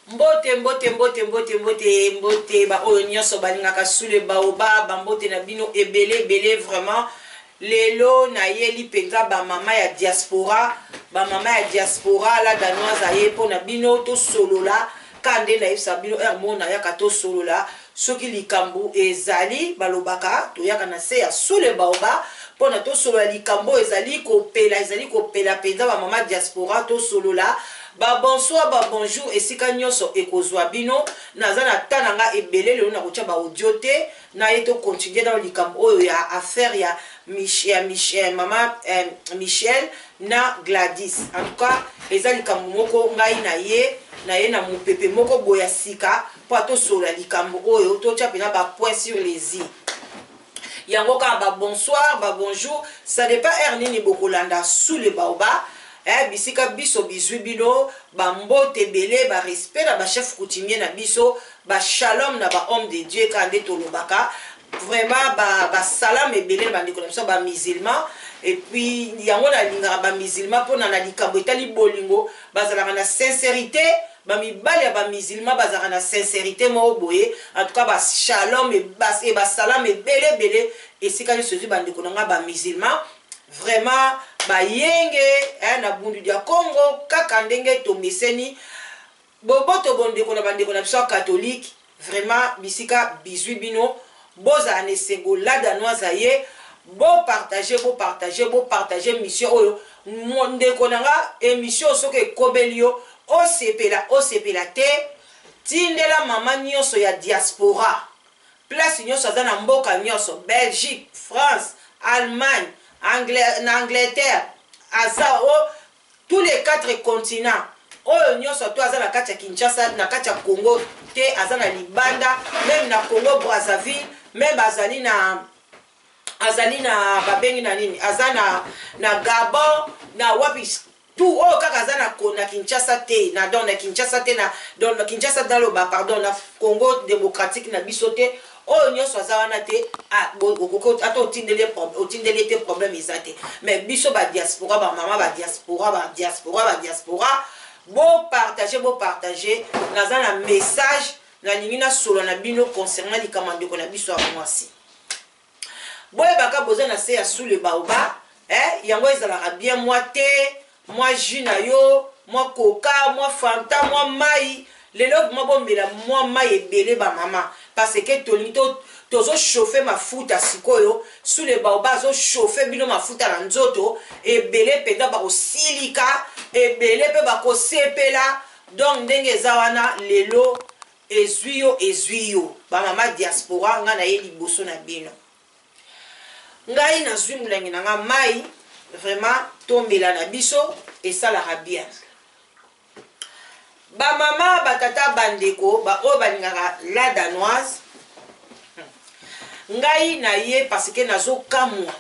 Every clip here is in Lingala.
Mbote mbote mbote mbote mbote mbote ba oyo nyonso balingaka sous le baobab, ba mbote na bino ebele ebele vraiment. Lelo nayeli mpenza ba mama ya diaspora, ba mama ya diaspora la danoise aye mpo na bino tosolola ka nde nayebisa bino heure moko nayaka tosolola soki likambo ezali balobaka toyaka na se ya sous le baobab mpo na tosolola likambo oyo ezali kopela ezali kopela mpenza ba mama diaspora tosolola ba bonsoir ba bonjour esika nyonso ekozwa bino naza na ta na nga ebele lelo nakotia ba audio te na ye to continuer dans likambo oyo ya affaire ya Mich ya Mich eh, mama eh, Michel na Gladys en tout cas eza likambo moko ngai na ye na ye na mopepe moko boye ya sika mpo atosolola likambo oyo totya mpena ba point sur les i yango kaka ba bonsoir ba bonjour ça dépend heure nini bokolanda sous le baoba eh, bisika biso bizwi bino bambote ebele barespect na bachef coutumier na biso ba shalom na ba homme de Dieu kaka nde tolobaka vraiment ba, ba salam ebele na bandeko na biso ba musulman et puis yango nalingaka ba musulman mpona na likambo etali bolingo bazalaka na sincérité bamibali ya bamusulman bazalaka na sincérité moko boye en tout cas bashalom e basalam ebele ebele esika nyonso ezwi bandeko na ngai bamusulman vraiment bayenge eh, na bundu dia congo kaka ndenge tomeseni Boboto bondeko na bandeko na biso ya catholique vraiment bisika bizui bino bozala na esengo la danoise aye bo partager bo partager bo partager mission oyo ndeko na nga emission soki ekobeli yo osepela osepela te tindela mama nyonso ya diaspora place nyonso aza na mboka nyonso Belgique France Allemagne Angle, na Angleterre aza o Tous les 4 continents oyo nionso to aza na kati ya Kinshasa na kati ya Congo te aza na libanda meme na Congo Brazzaville meme azali na azali na babengi na nini aza na na Gabon na wapi tout oyo kaka aza na na Kinshasa te na donc na Kinshasa te na donc na Kinshasa naloba pardon na Congo démocratique na biso te oyo nyonso aza wana te ata otindeli otindeli ye te problème eza te mais biso ba diaspora ba mama ba diaspora ba diaspora ba diaspora bopartage bopartage naza na message nalingi nasolola na bino concernant likambo ya ndeko na biso ya mwasi boyebaka boza na se ya sous le baoba eh, yango ezalaka bien mwa te mwa jus na yo mwa coca mwa fanta mwa mai lelo vraimen bomela mwa mai ebele bamama parce que tolingi to tozochauffe mafuta sikoyo sous le baoba azochauffe bino mafuta na nzoto ebele mpenza bakosilika ebele mpe bakosepela donc ndenge eza wana lelo Ezui yo ezui yo ba mama diaspora nga naye liboso na bino ngai nazui mulangi na nga mayi vraiment tomela na biso esalaka bien ba mama ba tata ba ndeko ba oyo balingaka la danoise ngai na ye parce que nazokamwa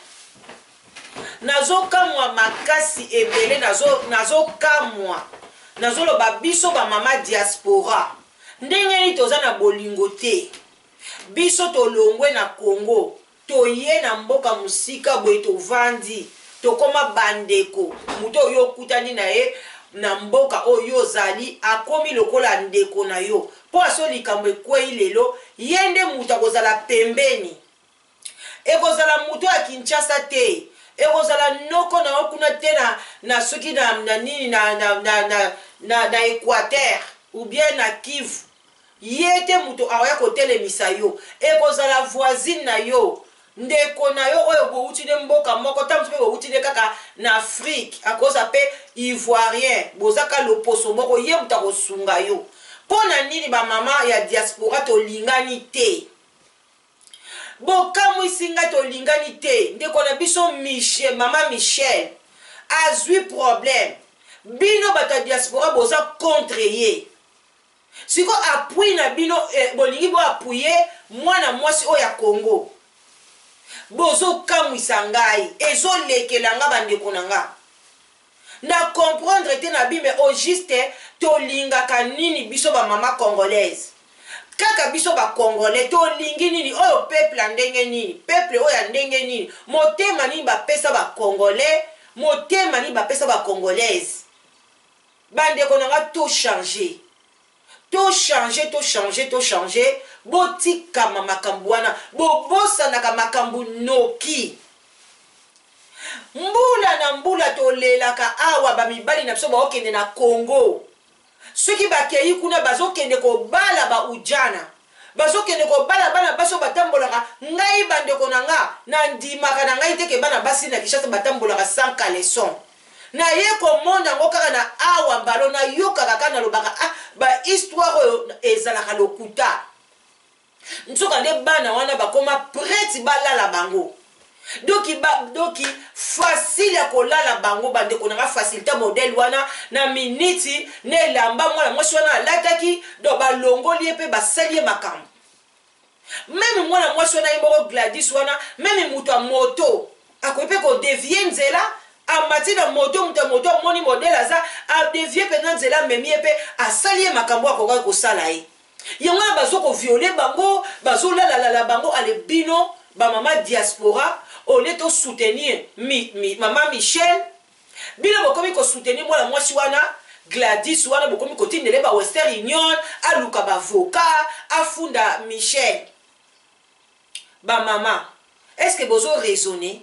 nazokamwa makasi ebele nazokamwa nazoloba biso bamama diaspora ndenge nini toza na bolingo te biso tolongwe na congo toye na mboka mosika boye tovandi tokoma bandeko moto oyo okutani na ye na mboka oyo yo ozali akomi lokola ndeko na yo mpo aso likambo ekwei lelo ye nde moto akozala pembeni Ekozala moto ya Kinshasa te, ekozala noko na yo kuna te na, na soki na, na nini na, na, na, na, na, na Equateur ou bien na Kivu. Ye te moto akoya kotelemisa yo. Ekozala voisine na yo, ndeko na yo oyo bowuti ne mboka moko, ntango mosusu mpe bowuti ne kaka na Afrique, akozala mpe Ivoirien, boza kaka loposo moko, ye moto akosunga yo. Mpo na nini ba mama ya diaspora tolingani te? Bokamwisi nga tolingani te ndeko na biso Miche, mama Michelle azui problème bino bato ya diaspora boza contre ye siko appui na bino eh, bolingi bo appuye mwana mwasi oyo ya Congo bozokamwisa ngai ezolekela nga bandeko na nga Na comprendre te na bime au juste tolingaka nini biso ba mama congolaise kaka biso ba congolais tolingi nini oyo peuple ya ndenge nini peuple oyo ya ndenge nini motema nini bapesa ba congolais motema nini bapesa ba congolaise bandeko na nga to changer. To changer, to changer, to changer. Botikama makambo wana. Bobosanaka makambo noki. Mbula na mbula tolelaka awa ba mibali na biso baokende na Congo. Soki bakei kuna bazokende kobala ba ujana. Bazokende kobala bana basi oyo batambolaka. Ngai bandeko na nga nandimaka na ngai te ke bana basi na Kinshasa batambolaka sans caleçon. Naye komona yango kaka na awa mbalo nayokaka kaka nalobaka ah ba histoire oyo ezalaka lokuta. Nzoka nde bana wana bakoma prete balala bango. Doki ba doki facile ya kolala bango bandeko na nga facilite modèle wana na miniti na elamba mwana mwasi wana alataki donc balongoli ye mpe basali ye makambo. Meme mwana mwasi wana ye moko Gladys wana meme moto ya moto akoki mpe kodevie nzela amati na moto moto ya moto amoni modèle aza adevie mpenza nzela amemi ye mpe asali ye makambo akokaki kosala ye. Yango wana bazo ko violer bango, bazo lala lala bango ale bino ba mama diaspora au lieu to soutenir mi, mi, mama Michelle, bino bokomi ko soutenir mwana mwasi wana Gladys wana bokomi kotindele ba Western Union aluka ba avocat afunda Michelle. Ba mama, est-ce que bozo raisonner?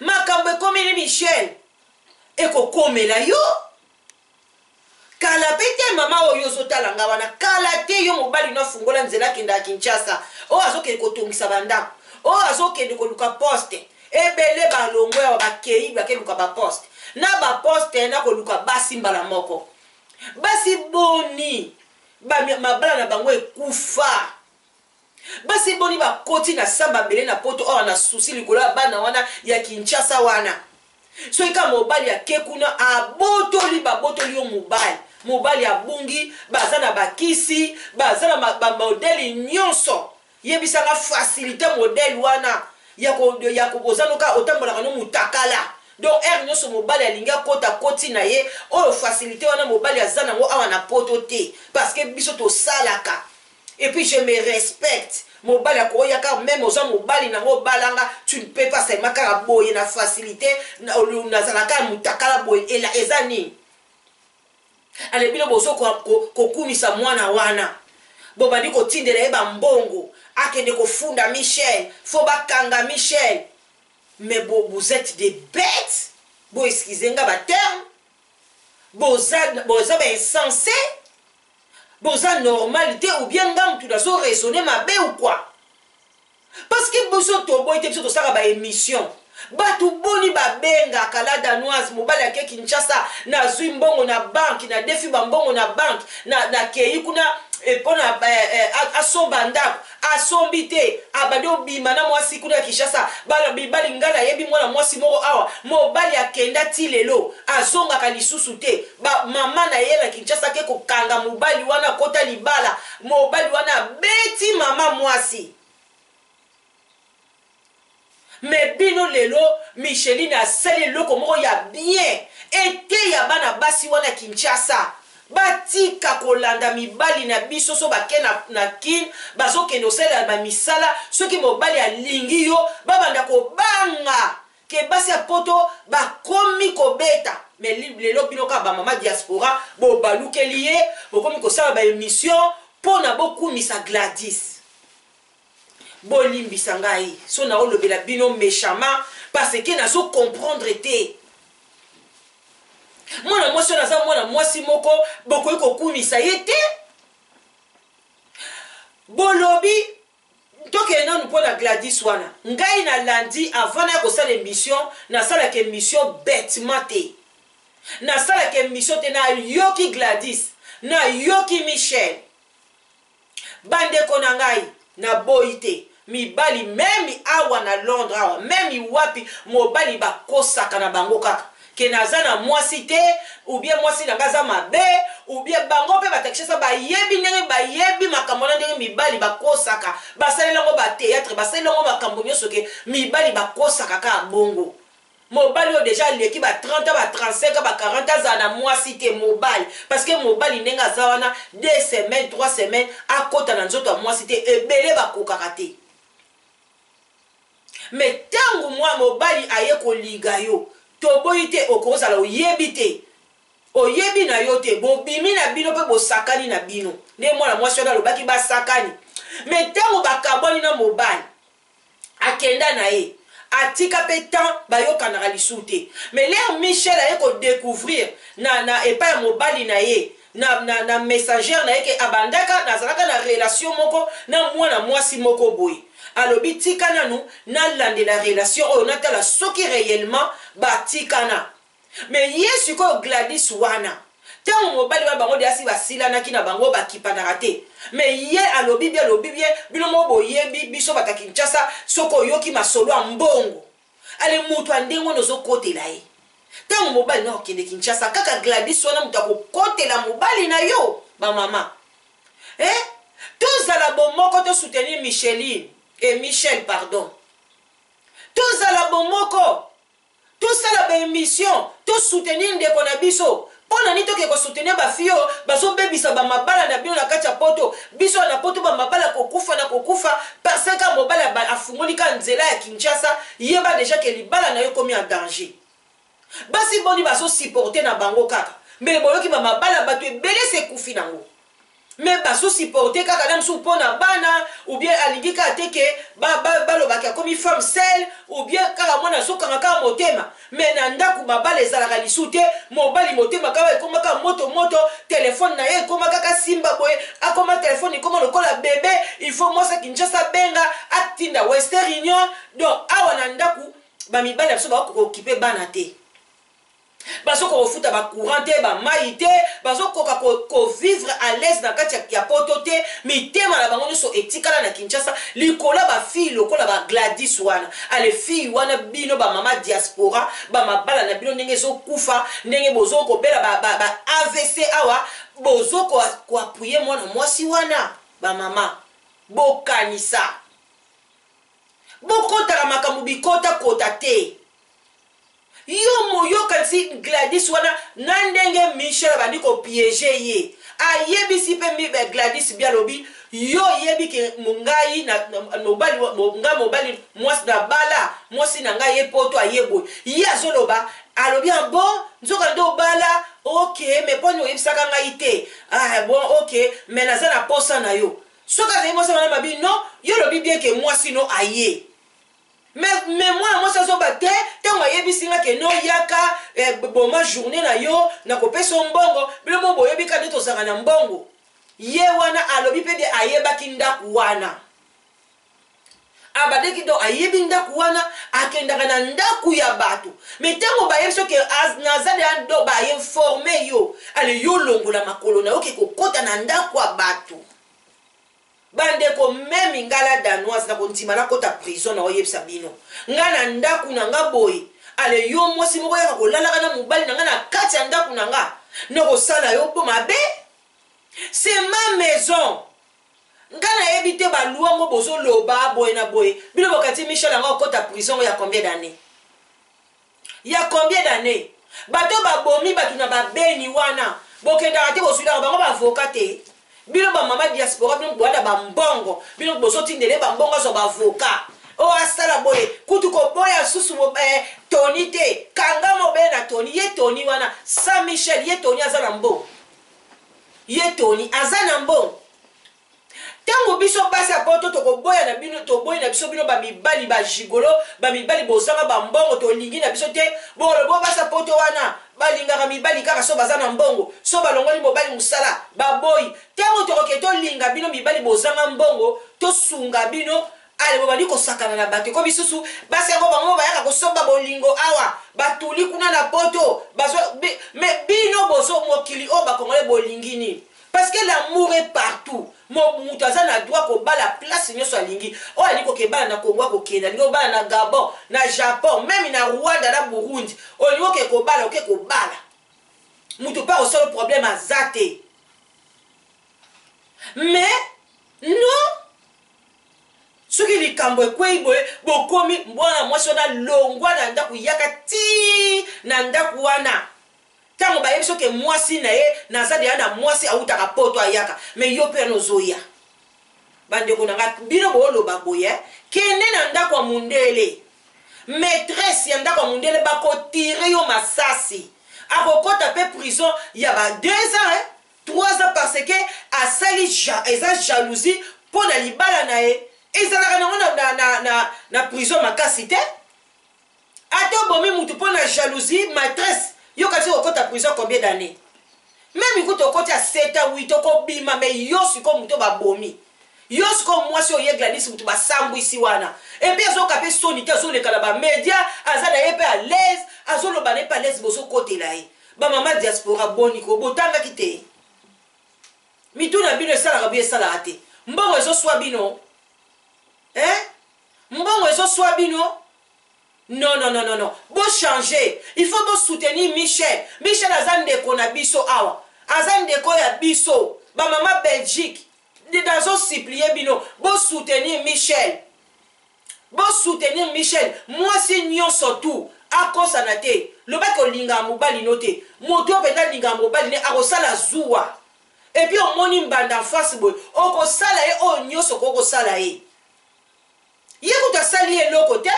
Makambo ekomeli Michelle ekokomela yo. Kala pe te mama oyo ozo tala nga wana kala te yo mobali no afungola nzela akendaka Kinshasa oyo azokende kotongisa ba ndako oyo azokende koluka poste ebele balongwe awa bakeyi bakeluka ba poste na ba poste na koluka basi mbala moko basi boni ba mabala na bango ekufa basi boni bakoti na samba bele na poto awa na souci likolo ya bana wana ya Kinshasa wana soki kaka mobali ake kuna abotoli babotoli yo mobali mobali abungi baza na bakisi baza na bamodele nyonso yebisanga facilité modele wana ya oza noka otambolaka no mutakala donc heure nyonso mobali alingi akota koti na ye oyo facilité wana mobali aza nango awa na poto te parce que biso tosalaka Et puis je me respecte. Mobali akoya kaka meme oza mobali nango obalanga tu ne peux pas seulement kaka boye na facilité nazala kaka mutakala boye ela eza nini? Ale bino bozo kokumisa mwana wana bobandi kotindela ye bambongo akende kofunda Michel fo bakanga Michel mais bo, vous êtes des bêtes bo excuse nga ba terme boza boza ba insensé Boza normal te ou bien nga mutu nazo raisonner mabe ou quoi? Parce que biso toboyi te biso tosalaka ba emission. Batu boni babengaka la danoise mobali ake Kinshasa nazui mbongo na banque na defi ba mbongo na banque na nakeyi kuna pona asomba ndako asombi te abandi obima na mwasi kuna ya Kinshasa bana mibali ngai nayebi mwana mwasi moko awa mobali akenda ti lelo azongaka lisusu te ba mama na ye na Kinshasa ake kokanga mobali wana akota libala mobali wana abeti mama mwasi me bino lelo Micheline asali eloko moko ya bien eteya bana basi wana Kinshasa batika kolanda mibali na biso so bake na, na kin bazokende kosalela bamisala soki mobali alingi yo babanda kobanga ke basi ya poto bakomi kobeta me lelo bino kaka bamama diaspora bobalukeli ye bokomi kosala baemission mpo na bokumisa Gladys bolimbisa ngai so naolobela bino méchamment parce que nazo comprendre te mwana mwasi wana aza mwana mwasi moko bokoki kokumisa ye te bolobi tokende nanu mpo na Gladys wana ngai nalandi avant naya kosala émission nasalaka émission bêtement te nasalaka émission te nayoki Gladys nayoki Michel Bandeko na ngai naboyi te mibali meme awa na Londres awa meme wapi mobali bakosaka na bango kaka ke naza na mwasi te ou bien mwasi na ngai aza mabe ou bien bango pe bato ya Kinshasa bayebi ndenge bayebi makambo wana ndenge mibali bakosaka basaleli yango ba theatre basaleli yango makambo nyonso ke mibali bakosaka kaka bongo Mobali oyo dejà aleki ba 30 ans ba 35 ans ba 40 ans azala na mwasi te mobali parce que mobali ndenge aza wana 2 semaines 3 semaines akota na nzoto ya mwasi te ebele bakokaka te mais tango mwa mobali aye koliga yo toboyi te okozala oyebi te. Oyebi na yo te, bobimi na bino mpe bosakani na bino. Nde mwana mwasi wana alobaki basakani. Mais ntango bakabwani na mobali, akenda na ye, atika mpe temps bayokanaka lisusu te. Mais l'heure Michel aye ko decouvrir na, na epai ya mobali na ye, na, na, na messager na ye ke abandaka, nazalaka na relation moko na mwana mwasi moko boye. Alobi tika nanu nalandela relation oyo, natala soki reellement batikana. Mais ye sikoyo Gladys wana tango mobali wana bango deja si basilanaki na bango bakipanaka te mais ye alobi bien alobi bien bino moko boyebi biso bata Kinshasa soki oyoki masolo ya mbongo ale moto ya ndenge wana ozokotela ye tango mobali na okende Kinshasa kaka Gladys wana moto akokotela mobali na yo ba mama eh tozala bomoko to soutenir Micheline et Michel pardon tozala bomoko Tosala ba emission to soutenir ndeko na biso pona nini toke ko soutenir ba fille oyo bazo bebisa ba mabala na bino na kati ya poto biso awa na poto ba mabala kokufa na kokufa parce que mobali afungoli ka nzela ya Kinshasa yeba dejà ke libala na yo ekomi en danger basi boni bazo supporter na bango kaka mbele boyoki ba mabala batu ebele se ekufi nango mais bazo supporter kaka na mosusu mpo na bana ou bien alingi kaka te ke balobaki ba, ba akomi femme seule ou bien kaka mwana azokanga kaka motema mais na ndako mabala ezalaka lisusu te mobali motema kaka ekoma kaka moto moto telefone na ye ekoma kaka simba boye akoma telefone ekoma lokola bebe il faut mwasi ya Kinshasa abenga atinda Western Union donc awa na ndako bamibali na biso bakokoka okipe bana te bazokoka kofuta ba courant te ba mayi te bazokoka ko, ko vivre à l'aise na kati ya poto te mitema na bango nyonso etikala na Kinshasa likolo ya ba fille lokola ba Gladys wana ale fille wana bino ba mama diaspora ba mabala na bino ndenge ezokufa ndenge bozo kobela ba, ba, ba AVC awa bozo ko, ko appuyer mwana mwasi wana ba mama bokanisa bokotaka makambo bikota kota te Yo moyokanisi Gladys wana na ndenge Michel abandi ko pieger ye ayebisi pe Gladys bien alobi yo oyebi ke ngai na mobali ngai mobali mwasi na bala mwasi na ngai ye poto aye boye ye azoloba alobi ah bon nzoka nde obala ok mais poni oyebisaka ngai te ah bon ok mais naza na posa na yo soki azali mwasi wana mabi non yo olobi bien ke mwasi no aye Mais mais mwana mwasi azoba te ntango ayebisi nga ke no yaka eh, boma journée na yo nakopesa yo mbongo bino mo boyebi ka nde tozalaka na mbongo ye wana alobi mpe bie ayebaki ndako wana abadeki donc ayebi ndako wana akendaka na ndako ya bato me ntango bayebi soki naza deya do bainforme yo ale yo longola makolo na yo ke kokota na ndako ya bato Ba ndeko meme nga la danoise nako ndima nakota prison nao yebisa bino nga na ndaku na nga boye ale yo mwasi moko yaka kolalaka na mobali na nga na kati ya ndaku na nga nako sala yo bo mabe c'est ma maison nga nayebi te ba loi ngo bozo loba boye na boye bino bokati Michel yango akota prison ngo ya combien d'années Ya combien d'annees? Bato oyo babomi bato na ba Beni wana bokendaka te bozuilaka bango ba avocat te? Bino ba mama diaspora bino boza na ba mbongo bino bozotindela ye ba mbongo azwa ba avocat oyo asala boye kutu koboya susu eh, Tony te kanga mobele na Tony ye Tony wana Saint Michel ye Tony aza na mbongo ye Tony aza na mbongo Tango biso basi ya poto tokoboya na bino toboyi na biso bino ba mibali ba gigolo ba mibali bozanga ba mbongo tolingi na biso te bokoloba basi ya poto wana balingaka mibali kaka so baza na mbongo so balongoli mobali musala baboyi tango tokoke tolinga bino mibali bozanga mbongo tosunga bino ale bobandi kosakana na bato ekomi susu basi yango bango bayaka kosomba bolingo awa batuli kuna na poto bazo me bino bozo mokili oyo bakongole bolingi nini Parce que l'amour est partout. Moto aza na droit kobala place nyonso alingi. Oyo alingi kokebala na Congo akokende, alingi kobala na Gabon, na Japon, meme na Rwanda, na Burundi. Olingi oke kobala, oke kobala. Moto mpe akosala problème aza te. Mais non soki likambo ekwei boye bokomi mwana mwasi wana longwa na ndako yaka ti na ndako wana Tango bayebi so ke mwasi na ye naza deja na mwasi awutaka poto ayaka mais yo pe wana ozoya ba ndeko na nga bino booloba boye eh? Kende na ndako ya mundele maitresse ya ndako ya mundele bakotire yo masasi. Akokota pe prison ya ba 2 ans hein, 3 ans parce que asali ja, eza jalousie mpo na libala na ye. Ezalaka nango na, na, na, na, na prison makasi te. Ata obomi mutu mpo na jalousie matresse, yo kasi okota prison combien d'années? Meme kutu okoti ya 7 ans 8 okobima, mais yo sikoyo moto babomi yo sikoyo mwasi oyo ye Gladys moto basambwisi wana, epuis azoyoka mpe soni te, azoleka na bamedia, aza na ye mpe à l'aise, azoloba na ye mpe à l'aise, bozokotela ye. Bamama diaspora boni ko botangaki te, mitu na bino esalaka buye esalaka te, mbongo ezoswa bino eh? Mbongo ezoswa bino. Non non non non non bo changer, il faut bo soutenir Michel. Michel aza ndeko na biso awa, aza ndeko ya biso ba mama Belgique. Nazo supplier bino bo soutenir Michel, bo soutenir Michel. Mwasi nyonso tu akosana te, lobaki olingaka mobali no te, moto oyo mpenza alingaka mobali ne akosala zuwa, epuis omoni mbanda face boye okosala ye oyo nyonso okoki kosala ye. Ye kutu asali ye eloko te.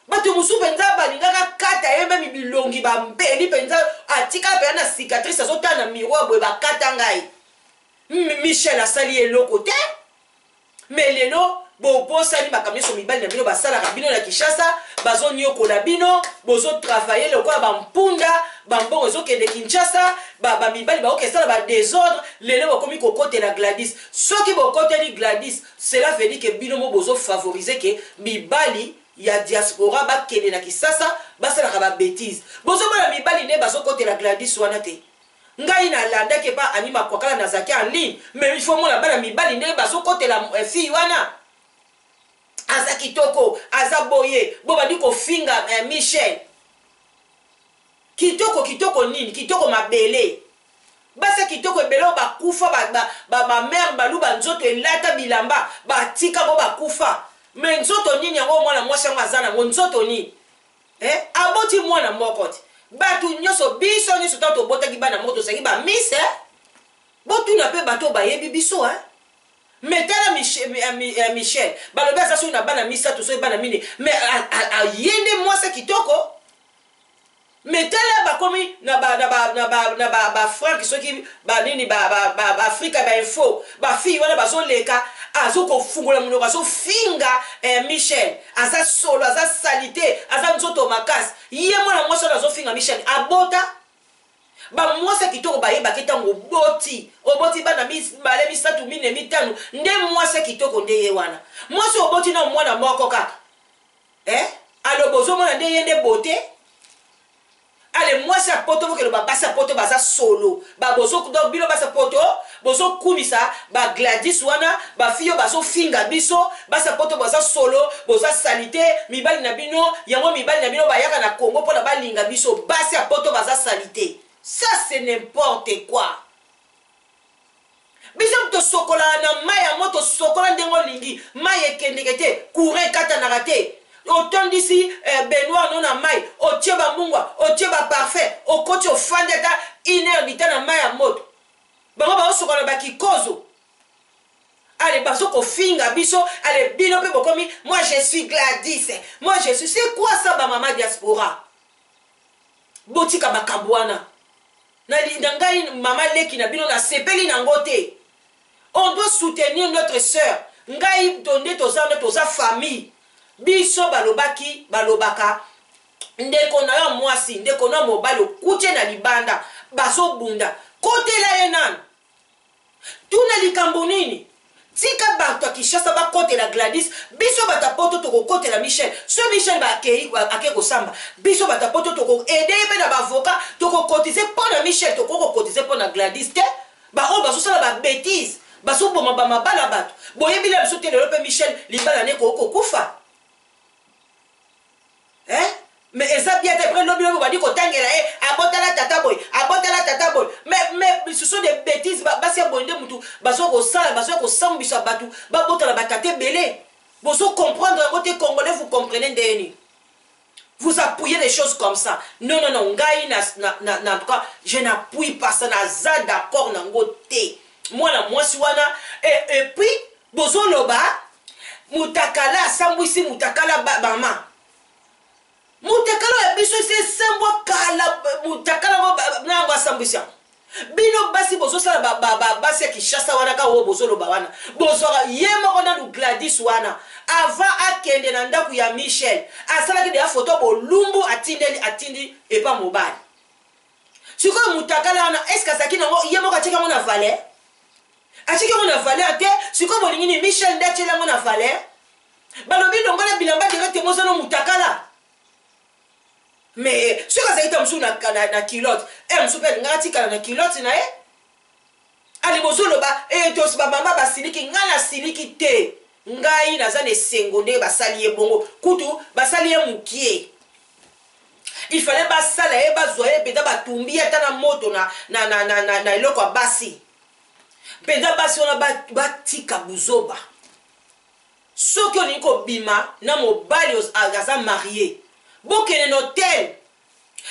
Bato mosusu mpenza balingaka kata ye meme bilongi bambeli mpenza, atikala mpenza na cicatrice, azotala na miroir boye, bakata ngai. Michel asali ye eloko te. Mais lelo bobosani makambo nyonso mibali na bino basalaka bino na Kinshasa, bazonyokola bino, bozotravaille lokola bampunda, bambongo ezokende Kinshasa, bamibali bakoki esala ba desordre. Lelo bokomi kokotela Gladys. Soki bokoteli Gladys, cela veut dire que bino mo bozo favoriser que mibali ya diaspora bakende na Kisasa basalaka ba betises. Bozomona mibali nde bazokotela Gladys wana te. Ngai nalandaki epa Annie Makwakala, nazalaki en ligne, mais il faut mona bana mibali ndenge bazokotela fille wana. Aza kitoko, aza boye, bobandi kofinga Michel. Kitoko kitoko nini? Kitoko mabele. Basi ya kitoko ebele oyo bakufa, ba, ba, ba mère baluba nzoto elata bilamba, batika bango bakufa. Mais nzoto nini yango mwana mwasi yango aza nango, nzoto nini? Eh, aboti mwana moko te. Bato nyonso, biso nyonso ntango tobotaki bana moko tozalaki ba miss, eh? Botuna mpe bato oyo bayebi biso, eh? Mais tala Michel, balobi aza soki na bana misato soki bana mine, mais ye nde mwasi ya kitoko. Mais tala bakomi na ba na ba na ba na ba ba Frank soki ba nini ba ba ba, ba Afrika ba info, ba fille wana bazoleka, azo kofungola monoko azofinga Michel, aza solo, aza salite, aza nzoto makasi. Ye mwana mwasi wana azofinga Michel, abota ba mwasi ya kitoko bayebaki ntango oboti, oboti bana mibale misato mine mitano, nde mwasi ya kitoko nde ye wana. Mwasi oboti na mwana moko kaka, eh? Aloba ozomona nde ye nde beauté. Ale mwasi ya poto bokelo basi ya poto baza solo ba bozo, donc bino basi ya poto bozokumisa ba Gladys wana, ba fille oyo bazofinga biso basi ya poto baza solo, boza salite mibali na bino yango, mibali na bino bayaka na Congo mpona balinga biso basi ya poto baza salite. Ça c'est n'importe quoi. Biso tosokolaka na mai yango, tosokola ndenge olingi, mai ekendeke te, courant ekatanaka te. Otondisi baignoire no na mai, otie bamungwa, otie baparfum, okoti ofandi ata une heure du temps na mai ya moto. Bango baosokola na bakikozo. Ale bazo kofinga biso, ale bino pe bokomi moi je suis Gladys, moi je suis, c'est quoi ça ba mama diaspora? Botika makambo wana. Na na ngai mama leki na bino nasepeli nango te. On doit soutenir notre sœur. Ngai to nde toza nde toza famille. Biso balobaki balobaka ndeko na yo mwasi, ndeko na mobali okuti na libanda bazobunda, kotela ye nanu. Tuna likambo nini? Tika bato ya Kinshasa bakotela Gladys, biso bato ya poto tokokotela Michel. So Michel bakei ake kosamba, biso bato ya poto toko aider ye mpe na ba avocat, tokokotize mpo na Michel, tokoki kokotize mpo na Gladys te. Ba oyo bazosala ba bêtises, bazoboma ba mabala bato. Boyebi na biso te lelo mpe Michel libala ne ekoki kokufa. Eh? Mais eza bien te, après lobi lobi bobandi kotangela ye abotala tata boye, abotala tata boye. Mais ce sont des bêtises, basi ya boye nde mutu bazo kosala, bazo kosambwisa bato, babotala ba tata ebele. Bozo comprendre yango te, Congolais, vous comprenez ndenge nini? Vous appuyez des choses comme ça. Non, non, non, ngai na, na, na, na, en tout cas, je n'appuie pas ça, naza d'accord nango te. Mwana mwasi wana, et puis, bozoloba, mutakala asambwisi mutakala ba, mama. Mutakala ya biso esi esambwa kala, mutakala ngo na yango asambwisi yango. Bino basi bozosala ba, ba, ba, basi ya Kinshasa wana kaka oyo bozoloba wana, bozwaka ye moko nanu Gladys wana avant akende na ndako ya Michel asalaki deja foto bolumbu atindeli atindi epa mobali. Sikoyo mutakala wana est ce que azalaki nango ye moko atiaki yango na valeur? Atiaki yango na valeur te. Sikoyo bolingi nini Michel nde atieli yango na valeur? Balobi longola bilamba directement oza no mutakala. Mais soki azalaki ta mosusu na, na, na culotte, eh mosusu pe alingaka atikala na culotte na ye. Ale bozoloba eh tos ba mama basiliki, ngai nasiliki te. Ngai naza na esengo ndenge basali ye bongo, kutu basali ye mukie. Il fallait basala ye bazwa ye mpenza batumbi ye ata na moto na, na, na, na, na, na eloko ya basi mpenza basi wana batika buzoba. Soki olingi kobima na mobali aza marie bokende na hotel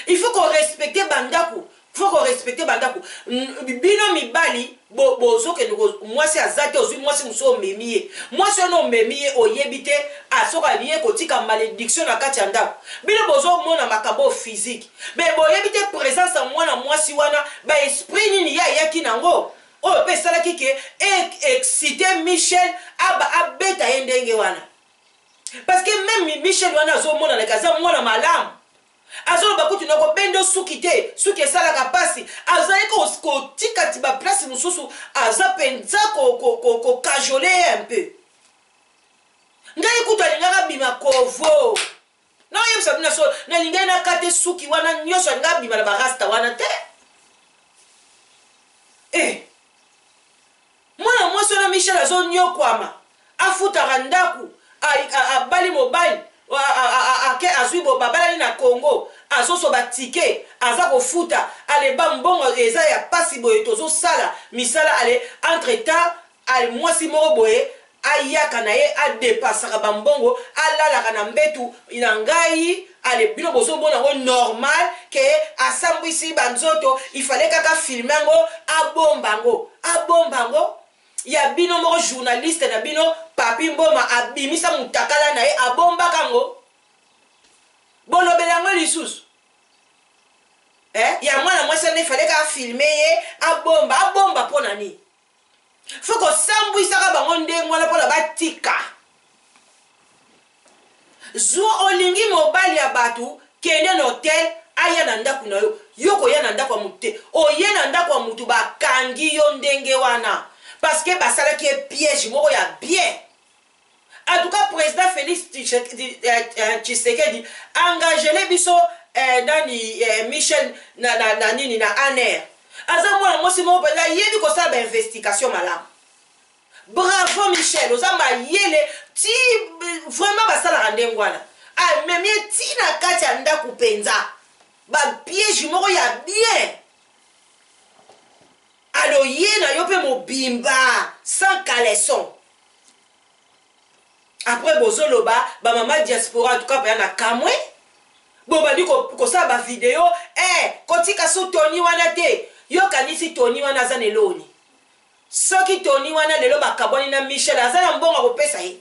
il faut ko respecter ba ndaku faut ko respecter ba ndaku bino mibali bozokende mwasi aza te ozwi mwasi mosusu omemi ye mwasi wana omemi ye oyebi te soki aye kotika malediction na kati ya ndako bino bozomona makambo physique mais boyebi te presence ya mwana mwasi wana ba esprit nini ye ayaki nango Oyo pe esalaki ke e exciter Michel aba abeta ye ndenge wana. Parce que meme Michel wana azo monana ke aza mwana malamu. Azoloba kutu nako bendo suki te, suki esalaka pasi. Azali ko kotika ti ba place mosusu aza penza ko ko ko ko cajoler ye un peu. Ngai kutu alingaka abima kovo. Naoyebisa bino solo, nalingaki nakate suki wana nyonso, alingaka abima na ba rasta wana te. Eh! Mwana mwasi wana Michel azonyokwama, afutaka ndaku, abali mobali, ake azwi babalani na Congo, azoswa ba ticket, aza kofuta, ale ba mbongo eza ya pasi boye tozosala misala ale entre temps ale mwasi moko boye ayaka na ye a depensaka ba mbongo alalaka na mbetu na ngai ale bino bozo mona yango normal ke asambwisi ba nzoto il fallait kaka filme yango abomba yango abomba yango ya bino moko journaliste na bino Papy Mboma abimisa mutakala na ye abombaka yango bolobela yango lisusu eh ya mwana mwasi wana il fallait kaka filme ye abomba abomba pona nini Faut kosambwisaka bango ndenge wana pona batika. Zua olingi mobali ya batu kende na hotel aya na ndaku na yo. Yo koya na ndaku ya mutu te. Oye na ndaku ya mutu bakangi yo ndenge wana parce que basalaki ye piège moko ya bien. En tout cas president Felix Tshisekedi engagele biso eh, nani eh, Michel na, na, na nini na ANR. Aza mwana mwasi moko mpenza ayebi kosala ba investigation malamu. Bravo Michel, oza mayele ti vraiment basalaka ndenge wana. Amemi ye ti na kati ya ndako mpenza. Ba piège moko ya bien. Alo ye na yo mpe mobimba sans caleçon. Après bozo loba ba mama diaspora en tout cas paya na kamwe bobandi kosala ba video eh kotika su Tony wana te yo kanisi Tony wana aza na eloni soki Tony wana lelo bakabwani na Michel aza na mbongo akopesa ye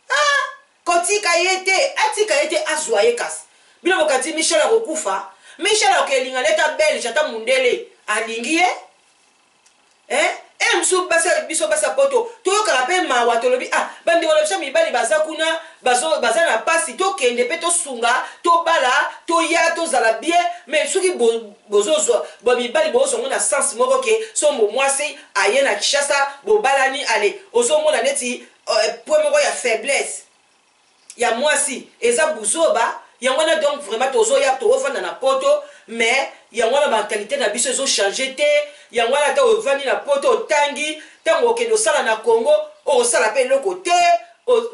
ah kotika ye te atika ye te azwa ye kasi bino bokanisi Michel akokufa Michel akokelinga neta belge ata mundele alingi ye Eh eh mususu basi biso basi ya poto toyokaka pe mawa tolobi ah bandeko na biso mibali baza kuna bazo baza na pasi tokende pe tosunga tobala toya tozala bien mais soki bozozwa ba mibali bozwa ngo na sens moko ke sombo mwasi aye na Kinshasa bobalani ale ozomona neti euh, point moko ya faiblesse ya mwasi eza buzoba yango wana donc vraiment tozoya tofanda na poto mais yango wana mentalite na biso ezo changer te yango wana ata ovandi na poto otangi ntango okende osala na congo okosala mpe eloko te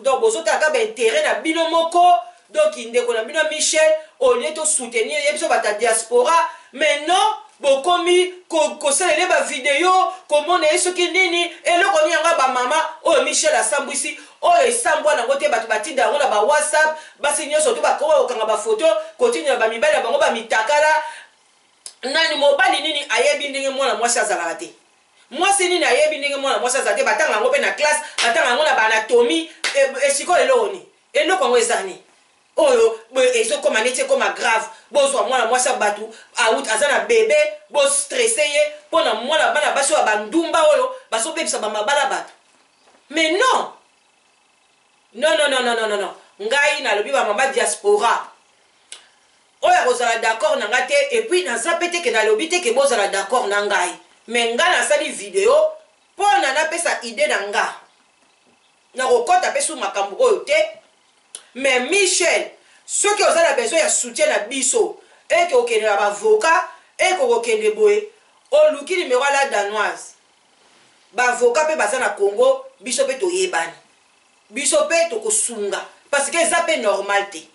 donc bozotala kaka bainteret na bino moko donc ndeko na bino michel au lieu to soutenir ye biso bato ya diaspora mais non bokomi kosalela ye bavideo komona ye soki nini eloko nini yango ya bamama oyo michel asambwisi oyo esambwa nango te bato batinda yango na ba whatsapp basi nyonso to bakoma kokanga bafoto kotindela bamibali na bango bamitakala nani mobali nini ayebi ndenge mwana mwasi azalaka te mwasi nini ayebi ndenge mwana mwasi azalaka te batanga yango mpe na classe batanga yango na baanatomie esikoyo eloko nini eloko yango eza nini? Oyo ezokoma neti ekoma grave. Bozwa mwana mwasi ya bato out aza na bebe, bostresse ye mpo na mwana bana basi oyo ya bandumba oyo bazobebisa bamabala bato. Mais non, non, non, non, non, non, non. Ngai nalobi bamama diaspora oyo akozala d'accord na ngai te, et puis naza pe te ke nalobi te ke bozala d'accord na ngai, mais ngai nasali video mpo na napesa idée na nga. Nakokɔta mpe su makambo oyo te. Mais Michel, soki oza na besoin ya soutien na biso, eke okende na bavoka, eke okokende boye, oluki numero ya la Danoise. Bavoka mpe baza na Congo, biso mpe toyebani, biso mpe tokosunga, parce que eza mpe normal te.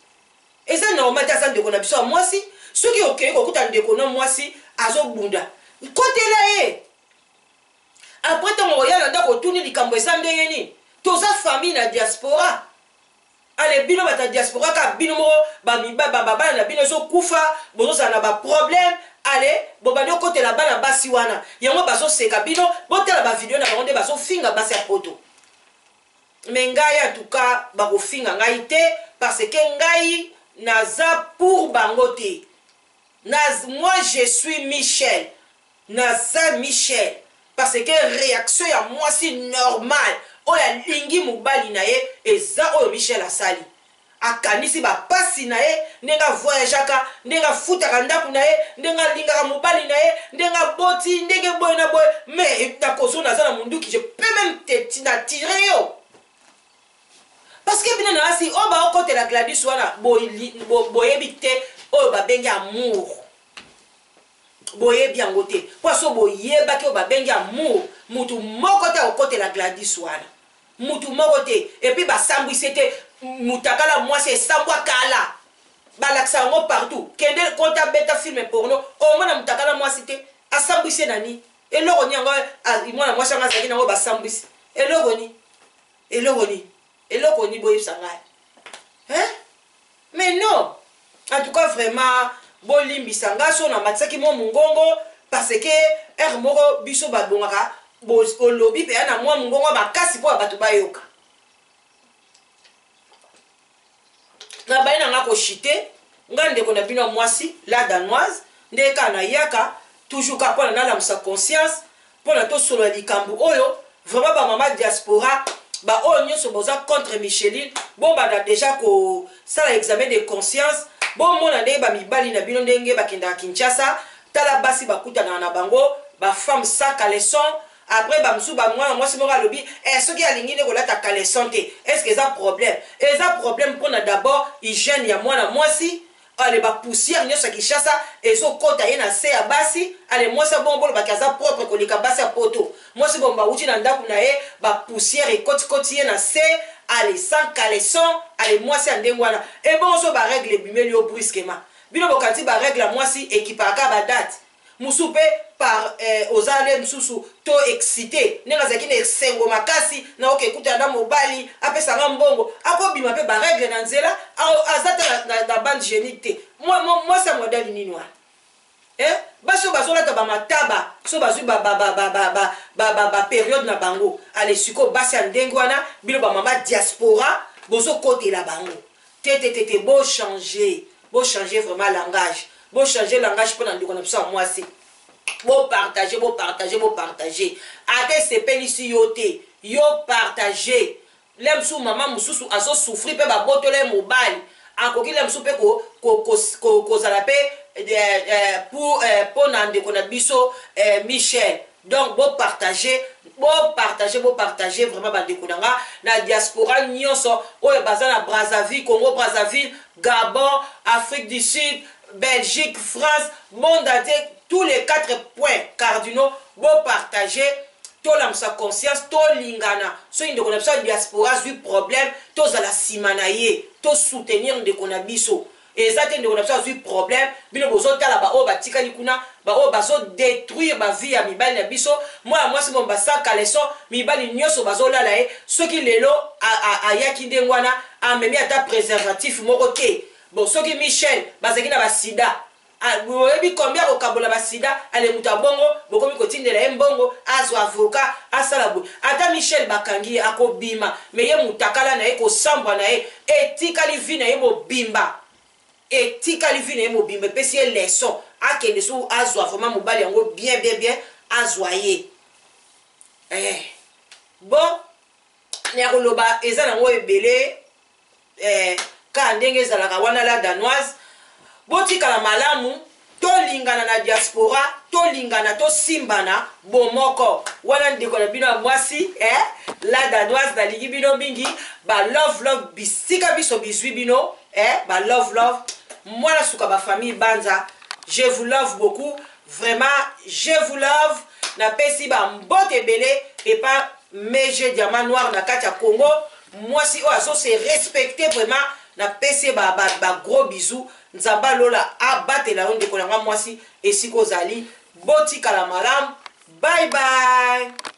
Eza normal te. Aza ndeko na biso ya mwasi. Soki okei kokuta ndeko na mwasi azobunda, kotela ye. Après, ntango okoya na ndako, otuni likambo eza ndenge nini. Toza famille na diaspora. Ale bino bato ya diaspora, kaka bino moko, bana na bino ezokufa, bozozala na baproblème. Ale bobandi okotela bana basi wana, yango bazoseka bino. Botala bavideo na bango nde bazofinga basi ya poto. Mais ngai, en tout cas, bakofinga ngai te, parce que ngai naza pour bango te. Moi, je suis Michel, naza Michel, parce que réaction ya mwasi normal oyo alingi mobali na ye eza oyo Michel asali. Akanisi bapasi na ye, ndenge avoyageaka, ndenge afutaka ndako na ye, ndenge alingaka mobali na ye, ndenge aboti, ndenge boye na boye. Mais nakozo, naza na munduki, je peux même te na tire yo, parce que bino na asi oyo baokotela Gladys wana, boyebi te oyo babengi amour, boyebi yango te. Mpo so boyebaki oyo babengi amour, mutu moko te akokotela Gladys wana, mutu moko te. Et puis basambwisi te mutakala mwasi, esambwa kala, balakisa yango partout. Kende kota beta film porno, omona mutakala mwasi te. Asambwisi ye nani? Eloko ni yango mwana mwasi yango azalaki nango basambwisi? Eloko ni? Eloko ni? Eloko ni? Boyebisa ngai, hein? Mais non, en tout cas, vraiment, bolimbisa nga so namatisaki mwa mongongo, parce que heure moko biso babongaka olobi mpe ya na mwa mongongo makasi mpo ya bato bayoka. Nabayi na nga koshite. Nga ndeko na bino ya mwasi la Danoise nde kaka nayaka toujours kaka mpona nalamusa conscience, mpona tosolola likambo oyo. Vraiment, bamama diaspora, baoyo nyonso boza contre Micheline, bobanda déjà kosala examen de conscience. Bomona ndenge bamibali na bino, ndenge bakendaka Kinshasa, tala basi bakutanaka na bango, bafemme sans caleçon. Après, bamosusu, bamwana mwasi moko alobi eh, soki alingi nde kolata caleçon te, est ce que eza problème? Eza problème mpona d'abord hygiène ya mwana mwasi. Ale bapoussière nyonso ya Kinshasa ezokɔta ye na se ya basi. Ale mwasi abongo, bolobaki aza propre koleka basi ya poto. Mwasi bongo bawuti na ndako na ye, bapoussière ekotikoti ye na se, ale sans caleçon. Ale mwasi ya ndenge wana, ebongo so barègle ebimeli yo brusquement, bino bokanisi barègle ya mwasi ekipaka kaka badate mosusu mpe par oza nde mosusu to excité, ndenge azalaki na esengo makasi na oke ekutana na mobali, apesanga mbongo, akobima mpe barègle na nzela, aza te na bande hygiénique te. Mwasi ya modèle nini wana, eh? Basi oyo bazolata bamataba so bazwi bapériode na bango. Ale sikoyo basi ya ndenge wana, bino bamama diaspora bozokotela bango te, te, te, te. Bochange, bochange vraiment langage, bochange langage mpo na ndeko na biso ya mwasi. Bopartage, bopartage, bopartage. Ata esepelisi yo te, yo partage. Le mosusu mama mosusu azosouffrir mpe babotola ye mobali, akoki le mosusu mpe kozala mpe mpo na ndeko na biso Michel. Donc bopartage, bopartage, bopartage vraiment. Bandeko na nga na diaspora nyonso oyo baza na Brazzaville, Congo Brazzaville, Gabon, Afrique du Sud, Belgique, France, monde entier, tous les quatre points cardinaux, bopartage. Tolamusa conscience, tolingana. Soki ndeko na biso ya diaspora azwi problème, tozala nsima na ye, tosoutenir ndeko na biso. Eza te ndeko na biso azwi problème, bino bozotala baoyo batikali kuna, baoyo bazodétruire bavie ya mibali na biso. Mwana mwasi mo basala caleçon, mibali nyonso bazolala ye. Soki lelo ayaki ndenge wana, amemi ata préservatif moko te. Bon, soki Michel bazalaki na basida. Oyebi combien akokabola basida? Ale moto ya bongo, bokomi kotindela ye mbongo, azwa avocat, asala boye. Ata Michel bakangi ye, akobima, me ye mutakala na ye, kosambwa na ye etikali vie na ye mobimba, etikali vie na ye mobimba. Epesi ye leçon, akende so azwa vraiment mobali yango bien bien bien, azwa ye. Bon, ya koloba eza nango ebele, kaka ndenge ezalaka wana. La Danoise, botikala malamu, tolingana na diaspora, tolingana, tosimbana bomoko. Wana ndeko na bino ya mwasi, La Danoise, nalingi bino mingi. Ba love love bisika biso bizwi bino, ba love love, mwana suka, bafamille Banza, je vous love beaucoup, vraiment je vous love. Napesi bambote ebele epa Mege Diamant Noir na kati ya Congo, mwasi oyo azo se respecter vraiment. Napesi ye ba gros bisous. Nzambe alola abatela yo, ndeko na nga mwasi, esika ozali. Botikala malamu, bye bye.